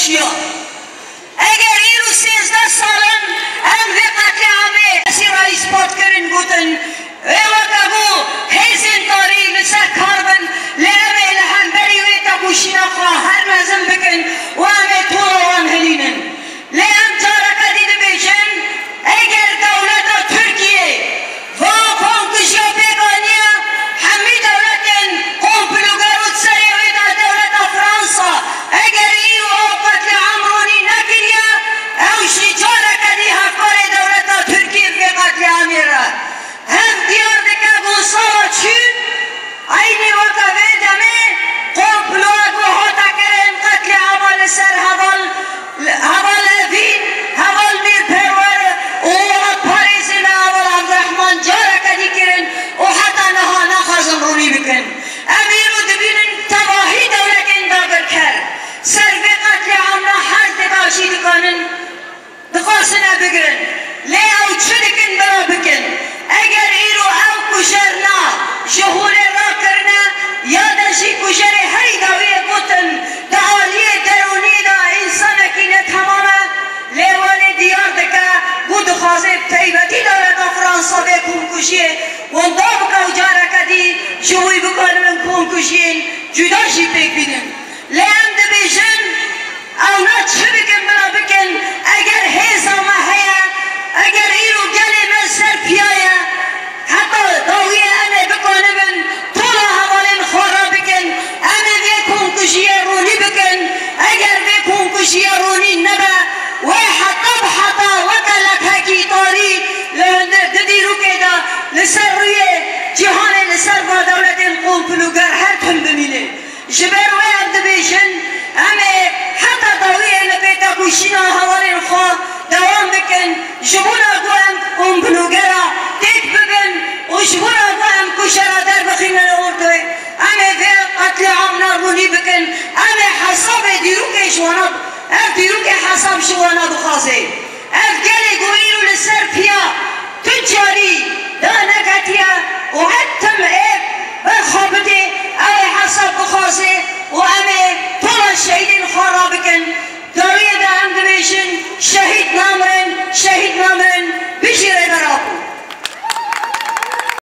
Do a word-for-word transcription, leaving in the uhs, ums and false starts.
Çiya? Eger îro sêzdeh sal in em vê qetlîamê, Esî Reîs pat kirin, gotin, ê weke ku hêzên tarî li ser kar bin, lê em ê li hemberî wê tekoşîna xwe her mezin bikin û em ê tola wan hilînin. Lê em careke dî dibêjin, eger dewleta Tirkiyê va komkujiya pêk aniye, hemî dewletên komploger û di serê wê de dewleta Fransa, eger îro ew qetlîam ronî nekiriye, ew jî careke dî hevkarê dewleta Tirkiyê vê qetlîamê re. Ev diyar dike ku sala çû, eynî weke vê demê komploya ku hate kirin, qetlîama li ser heval, heval Evîn, heval Mîr Perwer û welatparêzê me heval Evdirehman careke dî kirin û heta niha naxwazin ronî bikin. Em îro dibînin tevahî dewletên dagirker ser vê qetlîamna her têda jî dikanin dixwastin ev bigirin. Lê ew çi dikin, bila bikin. Eger îro ew kujerna ji holê rakirine, ya de jî kujerê herî dawiyê gotin, di aliyê derûnî de însanekî netemam e, lê welê diyar dike ku dixwaze bi taybetî dewleta Fransa vê komkujiyê wenda bike û careke dî ji wî bikaribin komkujiyên cuda jî pêk bînin. Lê em dibêjin, ewna çi bikin, bila bikin, eger hêza me heye, eger îro gelê me ser piya ye, heta dawiyê em ê bikanibin tola hevalên xwe rabikin, em ê vê komkujiyê ronî bikin. Eger vê komkujiyê ronî nebe, wê heta bi heta weke lekhekî tarî li hundir di dîrokê de li ser rûyê cîhanê li ser va dewletên komploger her tim bimîne. Ji ber wê em dibêjin, em ê heta dawiyê li pêtekoşîna hevalên xwe dewam bikin, ji bona ku em komplogera têk bibin û ji bona ku em kujera derbixîne li ortê, em ê vê qetlîamna ronî bikin, em ê hesabê dîrokê ji wana, ev dîrokê hesab ji wana bixwaze. Ev gelê ku îro li ser piya tu carî daneketiye û her tim ê berxwe bidê, ew